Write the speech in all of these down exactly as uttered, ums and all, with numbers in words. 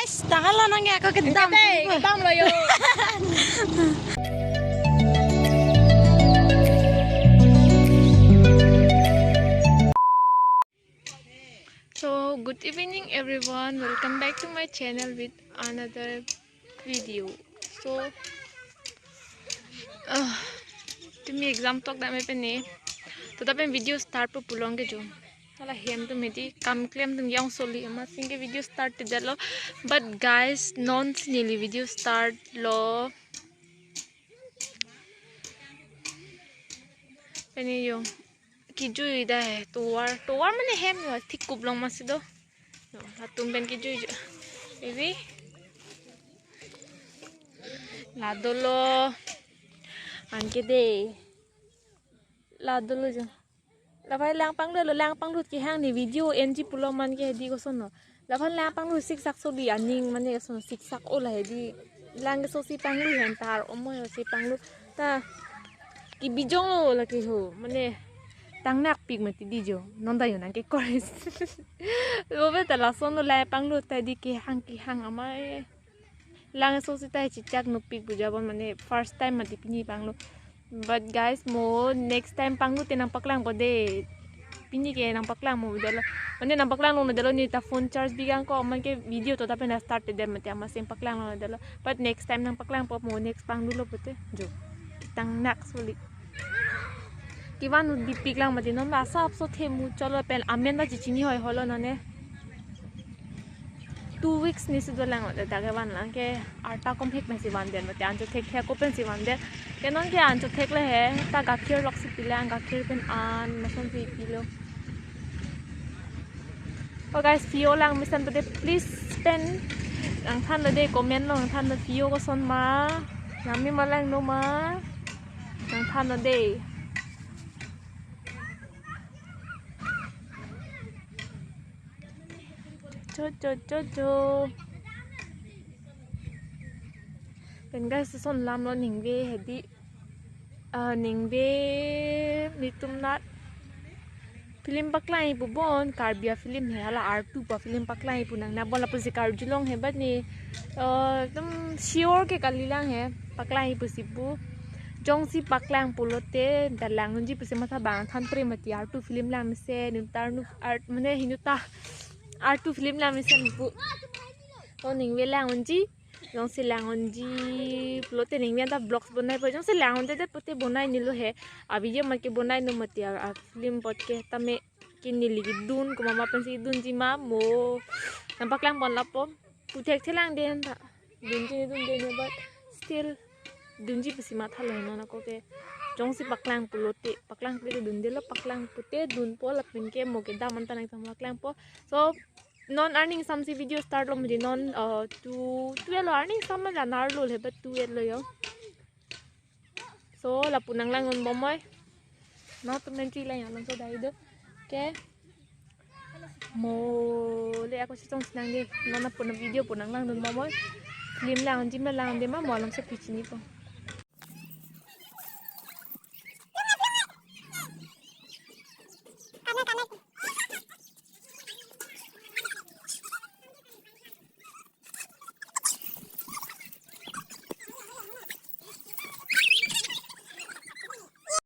Tanglo nang ya, ako kedam. Kedam lo yo. So, good evening everyone. Welcome back to my channel with another video. So, uh, tumi exam tok dam pen ne. To da pen video start po pulo ke jo. Hala hem atum hedi kam klem atum yang soli amatsi ke video start te dalo. But guys, non si neli video start lo. Pen ne yo. Kejui dak he, tovar, tovar mane hem yo, thik kup long masi do. Yo, latum pen kejui jo. Evi. La dolo. Anke de. La dolo jo. Labang lang panglo, lang panglo kehang ne video N G pulo man ke hedi koson no. Labang lang panglo siksak soli aning mane koson siksak o la hedi. Lang keso si panglo hen tar omo si panglo. Ta kebijong lo lake ho. Mane tangnak pik mati di jo. Non da yo nang ke chorus. Lo be ta lason lo lang panglo ta di kehang kehang amai. Lang keso si ta chichak nupik buja bon mane first time mati pini panglo. But guys, mo next time panglo te nangpaklang po de. Pini ke nangpaklang mo dalo. Mane nangpaklang lo dalo ne ta phone charge bigang ko man ke video to ta pen start te dem mati amatsi paklang lo dalo. But next time nangpaklang po mo next panglo lo pute. Jo. Tangnak soli. Kevan dipik lang mati non la sap so the mu cholo pen amen ta chichini hoi holo none. Two weeks ne si dolang dak kevan lang ke arta komhek pen si van den mate ancho thek thek ko pen si van den. Ke non ke ancho thek le he ta gakhir lok si pilang gakhir pen an mason si pilo. Oh guys, phi-o lang mesen pute please pen nangthan lo de comment lo nangthan lo phi-o koson ma nami malang no ma nangthan lo de. Cho cho cho cho. Pen guys, son lam lo ningve hedi. Ah, ningve nitum nat film paklang ipu bon Karbi a film he hala artu pa film paklang ipu nang na bon lapu si karjulong he bat ni. Ah, ekdom sure ke kali lang he paklang ipu si pu. Jongsi paklang pulote dalang unji pusi matha bang than pre mati artu film lang mesen nuntar nu art mane hinuta artu film lang mesen pu. To ningve lang unji. Jongsi lang unji pulote ningve ta vlogs bonai po. Jongsi lang unte te pute bonai nilo he. A video mat ke bonai no mati a, a film pot ke tame ke neli kedun ko mama pensi dunji ma mo. Nangpaklang pon lapo. Puthek thelang den ta. Dunji ne dun den but still dunji pusi matha lo non ako ke. Jongsi paklang pulote paklang pute dun delo paklang pute dun po lapen ke mo kedam anta nang paklang po. So non arni ingsamsi video start lo mudi non uh, two twelve lo arni ingsamsi la nar lo he but twelve lo yo. So lapu nanglang non bomoi. No to mentri la yang so dai do. Ke. Mo le ako si tong sinang de. Non na puna video puna lang non bomoi. Film lang jim lang de ma mo alam se pichini po.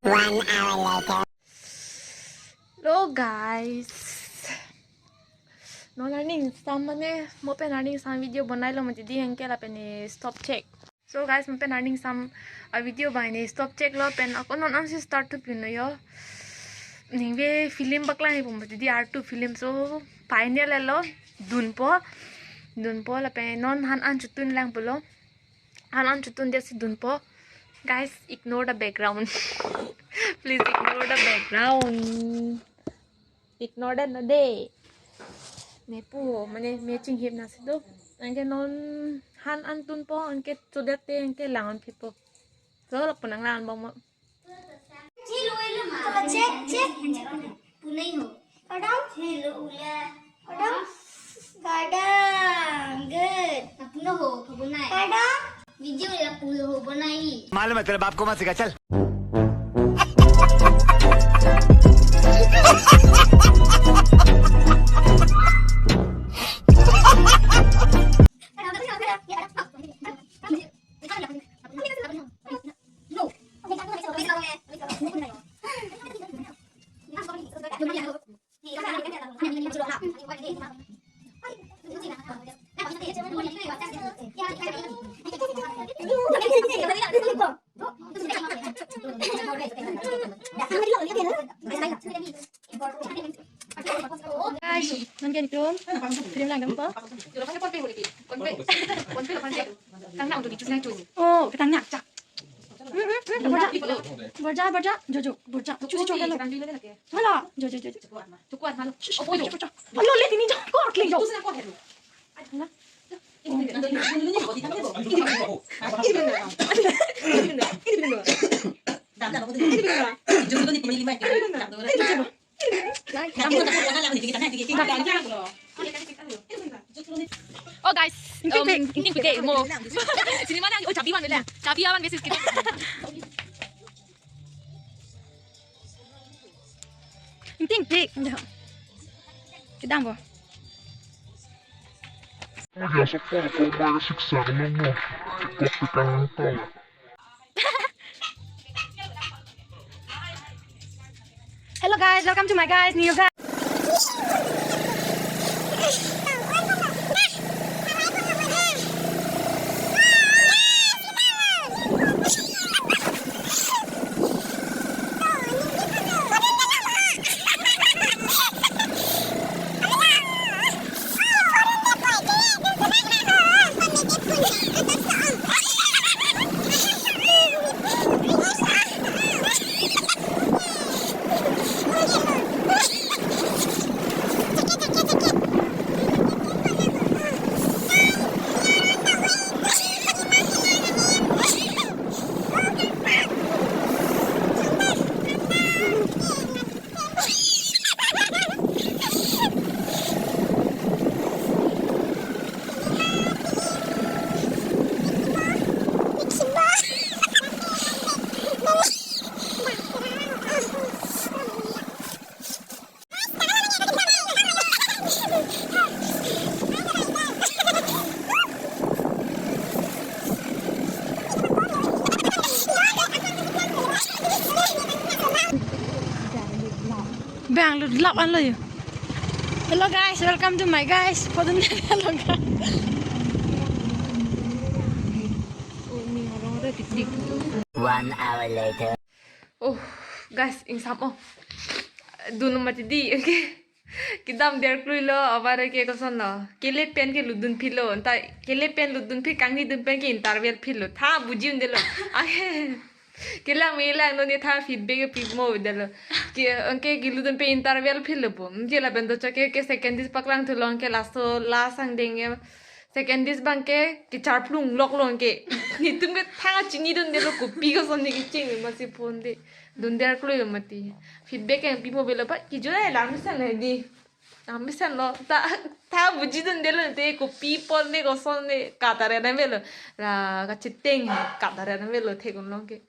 One hour later. Hello guys. Non arni ingsam mane mo pen arni ingsam video bonai lo mati di hengke lapen stop check. So guys, mo pen arni ingsam a video bai ne stop check lo pen ako non ansi start to pino yo. Ningve film paklang ipu mati di artu film so final lo dun po. Dun po lapen non han an chutun lang pulo. Han an chutun dia si dun po. Guys, ignore the background. Please ignore the background. Ignore that no de. Me pu ho, mane me chinghip na si do. Anke non han an tun po, anke chudet te, anke lang an phi po. So lapu nanglang an bomoi. Check, check. Punai ho. Kadang. Hello, ula. Kadang. Kadang. Good. Apuno ho, kabunai. Kadang. Video ya pulo ho, bonai. मालूम है तेरे बाप को मत सिखा, चल। Number? Kangna untuk dichus na chus. Oh, ketangna chak. Hmm, hmm, hmm, borja. Borja, borja. Jojo, borja. Chus, chus, halo. Halo. Jojo, jojo. Chukuan, halo. Shh, oh, jojo, jojo. Halo, le, tini jam. Kor, kling, jo. Oh guys, um, ingting pite mo. Cinema na, oh, chabi van bela. Chabi van basis kita. Ingting pik. Kedam bo. Oya, so por ko mo siksa ko mo. Kok pikang ko. Hello guys, welcome to my guys, new guys. Bangalore lap an lo yo. Hello guys, welcome to my guys. Hello guys. One hour later. Oh, guys, ingsam oh. Dun mati di, okay. Kedam der klui lo, abar ke koson lo. Kele pen ke ludun philo, anta kele pen ludun phi kangni dun pen ke interval philo. Tha buji un-e lo. Ake. Kelang melang non ne tha feedback pi mo de lo. Ke anke ke ludun pen interval philo bo. Mje lapen dochot ke, ke second disc paklang thu long ke laso la sang deng e. Second disc abang ke kecharplung lok long ke. Netum ke thang chini dun de lo, kopi koson ne kecheng masi phone de. Dun der klui lo mati. Feedback yang pi mo belo pa kijula lang mesen hai di. Lang mesen lo. Ta, tha buji dun de lo te, kopi pon ne koson ne katare na belo. La kacheteng katare na belo thek un long ke.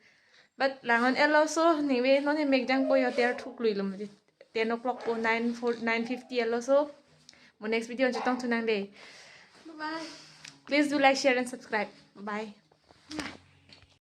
But lang un-e lo, so ningve non he mek jang po yo, ter thuk lui lo mati. Ten o'clock po, nine four, nine fifty lo, so mo next video chetong thu nang de. Bye bye. Please do like, share and subscribe. Bye.